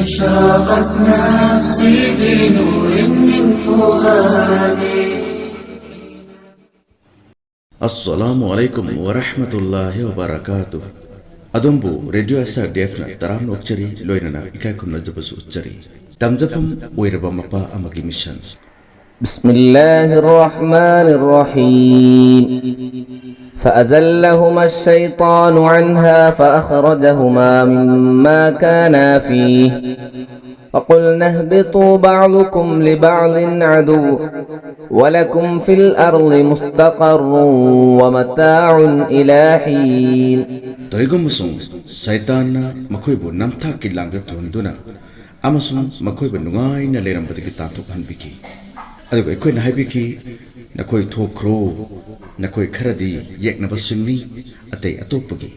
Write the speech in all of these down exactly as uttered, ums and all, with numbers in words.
أشرقت نفسي بنور من فؤادي. Assalamu alaikum wa rahmatullahi wa barakatuh. ꯑꯗꯣꯝꯕꯨ radio ꯑꯦꯁ R D ꯑꯦꯐꯅ ꯇꯔꯥꯝꯅ ꯑꯣꯛꯆꯔꯤ, ꯂꯣꯏꯅꯅ ꯏꯀꯥꯏ ꯈꯨꯝꯅꯖꯕꯁꯨ ꯎꯠꯆꯔꯤ꯫ ꯇꯝꯖꯐꯝ ꯑꯣꯏꯔꯕ ꯃꯄꯥ ꯑꯃꯒꯤ ꯃꯤꯁꯟ꯫ بسم الله الرحمن الرحيم. فأزلهما الشيطان عنها فأخرجهما مما كانا فيه. وقلنا اهبطوا بعضكم لبعض عدو ولكم في الأرض مستقر ومتاع إلى حين. ꯇꯧꯏꯒꯨꯝꯕꯁꯨꯡ ꯁꯩꯇꯥꯟꯅ ꯃꯈꯣꯏꯕꯨ ꯅꯝꯊꯥꯛꯀꯤ ꯂꯥꯡꯗ ꯇꯨꯍꯟꯗꯨꯅ ꯑꯃꯁꯨꯡ ꯃꯈꯣꯏꯕꯨ ꯅꯨꯡꯉꯥꯏꯅ ꯂꯩꯔꯝꯕꯗꯒꯤ ꯇꯥꯟꯊꯣꯛꯍꯟꯕꯤꯈꯤ꯫ ꯑꯗꯨꯒ ꯑꯩꯈꯣꯏꯅ ꯍꯥꯏꯕꯤꯈꯤ, "ꯅꯈꯣꯏ ꯊꯣꯛꯈ꯭ꯔꯣ, ꯅꯈꯣꯏ ꯈꯔꯗꯤ ꯌꯦꯛꯅꯕꯁꯤꯡꯅꯤ, ꯑꯇꯩ ꯑꯇꯣꯞꯄꯒꯤ,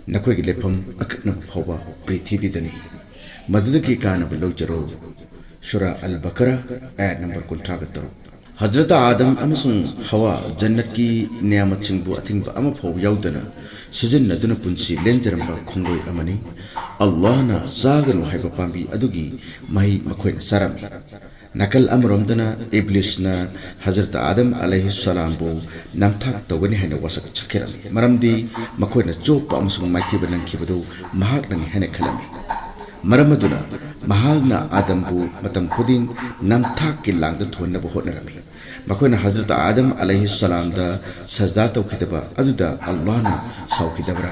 ꯅꯈꯣꯏꯒꯤ ꯂꯩꯐꯝ ꯑꯀꯛꯅꯕ ꯐꯥꯎꯕ ꯄ꯭ꯔꯤꯊꯤꯕꯤꯗꯅꯤ"꯫ ꯃꯗꯨꯗꯒꯤ ꯀꯥꯟꯅꯕ ꯂꯧꯖꯔꯣ꯫ ꯁꯨꯔꯥ ꯑꯜ ꯕꯀꯔꯥ, ꯑꯥꯌꯠ ꯅꯝꯕꯔ ꯀꯨꯟꯊ꯭ꯔꯥꯒ ꯇꯔꯨꯛ꯫ ꯍꯖꯔꯠ ꯑꯥꯗꯝ ꯑꯃꯁꯨꯡ ꯍꯋꯥ ꯖꯟꯅꯠꯀꯤ ꯅꯤꯌꯥꯃꯠꯁꯤꯡꯕꯨ ꯑꯊꯤꯡꯕ ꯑꯃꯐꯥꯎ ꯌꯥꯎꯗꯅ ꯁꯤꯖꯤꯟꯅꯗꯨꯅ ꯄꯨꯟꯁꯤ ꯂꯦꯟꯖꯔꯝꯕ ꯈꯣꯡꯂꯣꯏ ꯑꯃꯅꯤ꯫ ꯑꯜꯂꯥꯍꯅ ꯆꯥꯒꯅꯨ ꯍꯥꯏꯕ ꯄꯥꯝꯕꯤ ꯑꯗꯨꯒꯤ ꯃꯍꯩ ꯃꯈꯣꯏꯅ ꯆꯥꯔꯝꯃꯤ꯫ ꯅꯥꯀꯜ ꯑꯃꯔꯣꯝꯗꯅ ꯏꯕ꯭ꯂꯤꯁꯅ ꯍꯖꯔꯠ ꯑꯥꯗꯝ ꯑꯂꯩꯍꯤꯁꯁꯂꯥꯝꯕꯨ ꯅꯝꯊꯥꯛ ꯇꯧꯒꯅꯤ ꯍꯥꯏꯅ ꯋꯥꯁꯛ ꯁꯛꯈꯤꯔꯝꯃꯤ, ꯃꯔꯝꯗꯤ ꯃꯈꯣꯏꯅ ꯆꯣꯞꯄ ꯑꯃꯁꯨꯡ ꯃꯥꯏꯊꯤꯕ ꯅꯪꯈꯤꯕꯗꯨ ꯃꯍꯥꯛꯅꯅꯤ ꯍꯥꯏꯅ ꯈꯜꯂꯝꯃꯤ꯫ ꯃꯔꯝ ꯑꯗꯨꯅ ꯃꯍꯥꯛꯅ ꯑꯥꯗꯝꯕꯨ ꯃꯇꯝ ꯈꯨꯗꯤꯡ ꯅꯝꯊꯥꯛꯀꯤ ꯂꯥꯡꯗ ꯊꯨꯍꯟꯅꯕ ꯍꯣꯠꯅꯔꯝꯃꯤ꯫ ꯃꯈꯣꯏꯅ ꯍꯖꯔꯠ ꯑꯥꯗꯝ ꯑꯂꯩꯍꯤꯁꯁꯂꯥꯝꯗ ꯁꯖꯗꯥ ꯇꯧꯈꯤꯗꯕ ꯑꯗꯨꯗ ꯑꯜꯂꯥꯍꯅ ꯁꯥꯎꯈꯤꯗꯕ꯭ꯔꯥ?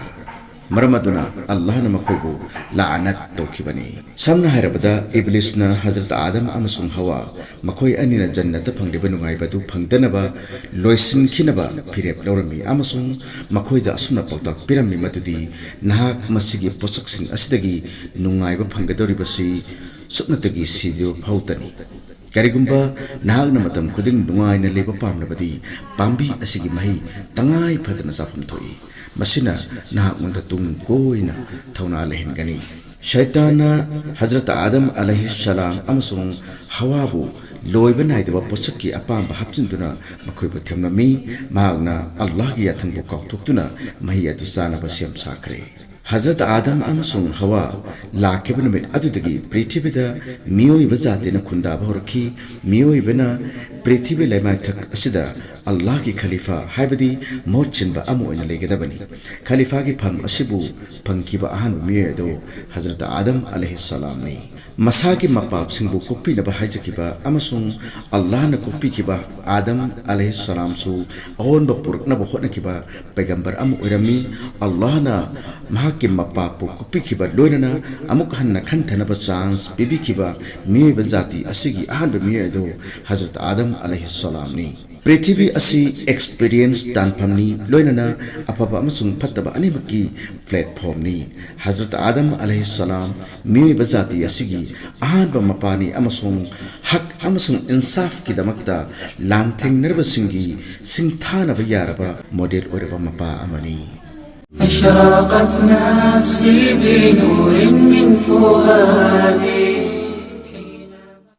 ꯃꯔꯝ ꯑꯗꯨꯅ ꯑꯜꯂꯥꯍꯅ ꯃꯈꯣꯏꯕꯨ ꯂꯥꯑꯅꯠ ꯇꯧꯈꯤꯕꯅꯤ꯫ ꯁꯝꯅ ꯍꯥꯏꯔꯕꯗ, ꯏꯕ꯭ꯂꯤꯁꯅ ꯍꯖꯔꯠ ꯑꯥꯗꯝ ꯑꯃꯁꯨꯡ ꯍꯋꯥ, ꯃꯈꯣꯏ ꯑꯅꯤꯅ ꯖꯟꯅꯠꯇ ꯐꯪꯂꯤꯕ ꯅꯨꯡꯉꯥꯏꯕ ꯑꯗꯨ ꯐꯪꯗꯅꯕ ꯂꯣꯏꯁꯤꯟꯈꯤꯅꯕ ꯐꯤꯔꯦꯞ ꯂꯧꯔꯝꯃꯤ ꯑꯃꯁꯨꯡ ꯃꯈꯣꯏꯗ ꯑꯁꯨꯝꯅ ꯄꯥꯎꯇꯥꯛ ꯄꯤꯔꯝꯃꯤ, ꯃꯗꯨꯗꯤ ꯅꯍꯥꯛ ꯃꯁꯤꯒꯤ ꯄꯣꯠꯁꯛꯁꯤꯡ ꯑꯁꯤꯗꯒꯤ ꯅꯨꯡꯉꯥꯏꯕ ꯐꯪꯒꯗꯧꯔꯤꯕꯁꯤ ꯁꯨꯞꯅꯇꯒꯤ ꯁꯤꯗ꯭ꯔꯤꯕ ꯐꯥꯎꯗꯅꯤ꯫ ꯀꯔꯤꯒꯨꯝꯕ ꯅꯍꯥꯛꯅ ꯃꯇꯝ ꯈꯨꯗꯤꯡ ꯅꯨꯡꯉꯥꯏꯅ ꯂꯩꯕ ꯄꯥꯝꯂꯕꯗꯤ, ꯄꯥꯝꯕꯤ ꯑꯁꯤꯒꯤ ꯃꯍꯩ ꯇꯉꯥꯏ ꯐꯗꯅ ꯆꯥꯐꯝ ꯊꯣꯛꯏ꯫ ꯃꯁꯤꯅ ꯅꯍꯥꯛꯉꯣꯟꯗ ꯇꯨꯡ ꯀꯣꯏꯅ ꯊꯧꯅꯥ ꯂꯩꯍꯟꯒꯅꯤ꯫ ꯁꯩꯇꯥꯟꯅ ꯍꯖꯔꯠ ꯑꯥꯗꯝ ꯑꯂꯩꯍꯤꯁꯁꯂꯥꯝ ꯑꯃꯁꯨꯡ ꯍꯋꯥꯕꯨ ꯂꯣꯏꯕ ꯅꯥꯏꯗꯕ ꯄꯣꯠꯁꯛꯀꯤ ꯑꯄꯥꯝꯕ ꯍꯥꯞꯆꯤꯟꯗꯨꯅ ꯃꯈꯣꯏꯕꯨ ꯊꯦꯝꯂꯝꯃꯤ꯫ ꯃꯍꯥꯛꯅ ꯑꯜꯂꯥꯍꯒꯤ ꯌꯥꯊꯪꯕꯨ ꯀꯥꯎꯊꯣꯛꯇꯨꯅ ꯃꯍꯩ ꯑꯗꯨ ꯆꯥꯅꯕ ꯁꯦꯝ ꯁꯥꯈ꯭ꯔꯦ꯫ ꯍꯖꯔꯠ ꯑꯥꯗꯝ ꯑꯃꯁꯨꯡ ꯍꯋꯥ ꯂꯥꯛꯈꯤꯕ ꯅꯨꯃꯤꯠ ꯑꯗꯨꯗꯒꯤ ꯄ꯭ꯔꯤꯊꯤꯕꯤꯗ ꯃꯤꯑꯣꯏꯕ ꯖꯥꯇꯤꯅ ꯈꯨꯟꯗꯥꯕ ꯍꯧꯔꯛꯈꯤ꯫ ꯃꯤꯑꯣꯏꯕꯅ ꯄ꯭ꯔꯤꯊꯤꯕꯤ ꯂꯩꯃꯥꯏꯊꯛ ꯑꯁꯤꯗ ꯑꯜꯂꯥꯍꯒꯤ ꯈꯂꯤꯐꯥ, ꯍꯥꯏꯕꯗꯤ ꯃꯍꯨꯠ ꯁꯤꯟꯕ ꯑꯃ ꯑꯣꯏꯅ ꯂꯩꯒꯗꯕꯅꯤ꯫ ꯈꯂꯤꯐꯥꯒꯤ ꯐꯝ ꯑꯁꯤꯕꯨ ꯐꯪꯈꯤꯕ ꯑꯍꯥꯟꯕ ꯃꯤꯑꯣꯏ ꯑꯗꯨ ꯍꯖꯔꯠ ꯑꯥꯗꯝ ꯑꯂꯩꯍꯤꯁꯁꯂꯥꯝꯅꯤ꯫ ꯃꯁꯥꯒꯤ ꯃꯄꯥꯞꯁꯤꯡꯕꯨ ꯀꯣꯛꯄꯤꯅꯕ ꯍꯥꯏꯖꯈꯤꯕ ꯑꯃꯁꯨꯡ ꯑꯜꯂꯥꯍꯅ ꯀꯣꯛꯄꯤꯈꯤꯕ ꯑꯥꯗꯝ ꯑꯂꯩꯍꯤꯁꯁꯂꯥꯝꯁꯨ ꯑꯑꯣꯟꯕ ꯄꯨꯔꯛꯅꯕ ꯍꯣꯠꯅꯈꯤꯕ ꯄꯩꯒꯝꯕꯔ ꯑꯃ ꯑꯣꯏꯔꯝꯃꯤ꯫ ꯑꯜꯂꯥꯍꯅ ꯃꯍꯥꯛꯀꯤ ꯃꯄꯥꯞꯄꯨ ꯀꯣꯛꯄꯤꯈꯤꯕ ꯂꯣꯏꯅꯅ ꯑꯃꯨꯛ ꯍꯟꯅ ꯈꯟꯊꯅꯕ ꯆꯥꯟꯁ ꯄꯤꯕꯤꯈꯤꯕ ꯃꯤꯑꯣꯏꯕ ꯖꯥꯇꯤ ꯑꯁꯤꯒꯤ ꯑꯍꯥꯟꯕ ꯃꯤꯑꯣꯏ ꯑꯗꯨ ꯍꯖꯔꯠ ꯑꯥꯗꯝ ꯑꯂꯩꯍꯤꯁꯁꯂꯥꯝꯅꯤ꯫ ꯄ꯭ꯔꯤꯊꯤꯕꯤ ꯑꯁꯤ ꯑꯦꯛꯁꯄꯤꯔꯤꯌꯦꯟꯁ ꯇꯥꯟꯐꯝꯅꯤ, ꯂꯣꯏꯅꯅ ꯑꯐꯕ ꯑꯃꯁꯨꯡ ꯐꯠꯇꯕ ꯑꯅꯤꯃꯛꯀꯤ ꯄ꯭ꯂꯦꯠꯐꯣꯝꯅꯤ꯫ ꯍꯖꯔꯠ ꯑꯥꯗꯝ ꯑꯂꯩꯍꯤꯁꯁꯂꯥꯝ ꯃꯤꯑꯣꯏꯕ ꯖꯥꯇꯤ ꯑꯁꯤꯒꯤ ꯑꯍꯥꯟꯕ ꯃꯄꯥꯅꯤ ꯑꯃꯁꯨꯡ ꯍꯛ ꯑꯃꯁꯨꯡ ꯏꯟꯁꯥꯐꯀꯤꯗꯃꯛꯇ ꯂꯥꯟꯊꯦꯡꯅꯔꯕꯁꯤꯡꯒꯤ ꯁꯤꯡꯊꯥꯅꯕ ꯌꯥꯔꯕ ꯃꯣꯗꯦꯜ ꯑꯣꯏꯔꯕ ꯃꯄꯥ ꯑꯃꯅꯤ꯫ أشرقت نفسي بنور من فؤادي